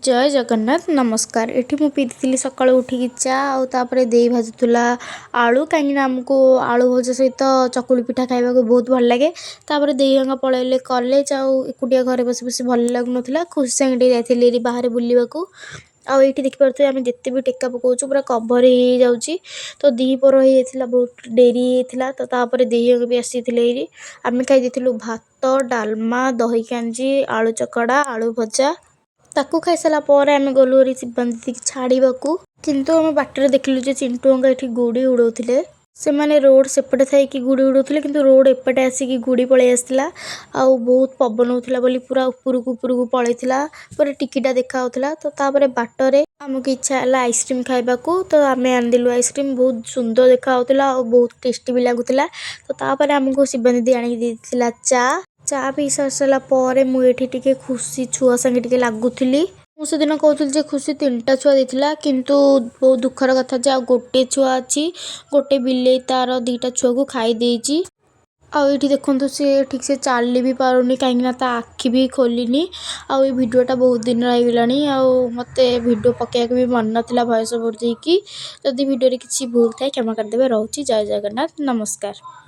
ଜୟ ଜଗନ୍ନାଥ, ନମସ୍କାର। ଏଠି ମୁଁ ପିଇଥିଲି ସକାଳୁ ଉଠିକି ଚା ଆଉ ତାପରେ ଦେଇ ଭାଜୁଥିଲା ଆଳୁ, କାହିଁକିନା ଆମକୁ ଆଳୁ ଭଜା ସହିତ ଚକୁଳି ପିଠା ଖାଇବାକୁ ବହୁତ ଭଲ ଲାଗେ। ତାପରେ ଦେଇ ହଙ୍କା ପଳେଇଲେ କଲେଜ, ଆଉ ଏକୁଟିଆ ଘରେ ବସି ବସି ଭଲ ଲାଗୁନଥିଲା। ଖୁସି ସାଙ୍ଗେ ଟିକେ ଯାଇଥିଲି ଏଠି ବାହାରେ ବୁଲିବାକୁ। ଆଉ ଏଇଠି ଦେଖିପାରୁଥିବେ, ଆମେ ଯେତେ ବି ଟେକା ପକାଉଛୁ ପୁରା କଭର୍ ହେଇଯାଉଛି। ତ ଦ୍ୱିପହର ହେଇଯାଇଥିଲା, ବହୁତ ଡେରି ହେଇଯାଇଥିଲା। ତ ତାପରେ ଦେଇ ହଙ୍କା ବି ଆସିଥିଲେ ଏଇଠି। ଆମେ ଖାଇ ଦେଇଥିଲୁ ଭାତ, ଡାଲମା, ଦହି କାଞ୍ଜି, ଆଳୁ ଚକଡ଼ା, ଆଳୁ ଭଜା। ତାକୁ ଖାଇସାରିଲା ପରେ ଆମେ ଗଲୁ ହେରି ଶିବାନୀ ଦିଦିକି ଛାଡ଼ିବାକୁ। କିନ୍ତୁ ଆମେ ବାଟରେ ଦେଖିଲୁ ଯେ ଚିଣ୍ଟୁ ଅଙ୍କା ଏଠି ଗୁଡ଼ି ଉଡ଼ଉଥିଲେ। ସେମାନେ ରୋଡ଼ ସେପଟେ ଥାଇକି ଗୁଡ଼ି ଉଡ଼ଉଥିଲେ, କିନ୍ତୁ ରୋଡ଼ ଏପଟେ ଆସିକି ଗୁଡ଼ି ପଳେଇ ଆସିଥିଲା। ଆଉ ବହୁତ ପବନ ହେଉଥିଲା ବୋଲି ପୁରା ଉପରକୁ ଉପରକୁ ପଳେଇଥିଲା, ପୁରା ଟିକିଟା ଦେଖାଯାଉଥିଲା। ତ ତାପରେ ବାଟରେ ଆମକୁ ଇଚ୍ଛା ହେଲା ଆଇସ୍କ୍ରିମ୍ ଖାଇବାକୁ, ତ ଆମେ ଆଣିଦେଲୁ ଆଇସ୍କ୍ରିମ୍। ବହୁତ ସୁନ୍ଦର ଦେଖାଯାଉଥିଲା ଆଉ ବହୁତ ଟେଷ୍ଟି ବି ଲାଗୁଥିଲା। ତ ତାପରେ ଆମକୁ ଶିବାନୀ ଦିଦି ଆଣିକି ଦେଇଥିଲା ଚା। ଚା ପିଇ ସାରି ସାରିଲା ପରେ ମୁଁ ଏଠି ଟିକେ ଖୁସି ଛୁଆ ସାଙ୍ଗେ ଟିକେ ଲାଗୁଥିଲି। ମୁଁ ସେଦିନ କହୁଥିଲି ଯେ ଖୁସି ତିନିଟା ଛୁଆ ଦେଇଥିଲା, କିନ୍ତୁ ବହୁତ ଦୁଃଖର କଥା ଯେ ଆଉ ଗୋଟେ ଛୁଆ ଅଛି। ଗୋଟେ ବିଲେଇ ତାର ଦୁଇଟା ଛୁଆକୁ ଖାଇ ଦେଇଛି। ଆଉ ଏଇଠି ଦେଖନ୍ତୁ, ସିଏ ଠିକ୍ ସେ ଚାଲି ବି ପାରୁନି, କାହିଁକିନା ତା ଆଖି ବି ଖୋଲିନି। ଆଉ ଏଇ ଭିଡ଼ିଓଟା ବହୁତ ଦିନର ହେଇଗଲାଣି, ଆଉ ମୋତେ ଭିଡ଼ିଓ ପକାଇବାକୁ ବି ମନ ନଥିଲା ଭଏସ୍ ଓଭର୍ ଦେଇକି। ଯଦି ଭିଡ଼ିଓରେ କିଛି ଭୁଲ ଥାଏ, କ୍ଷମା କରିଦେବେ। ରହୁଛି, ଜୟ ଜଗନ୍ନାଥ, ନମସ୍କାର।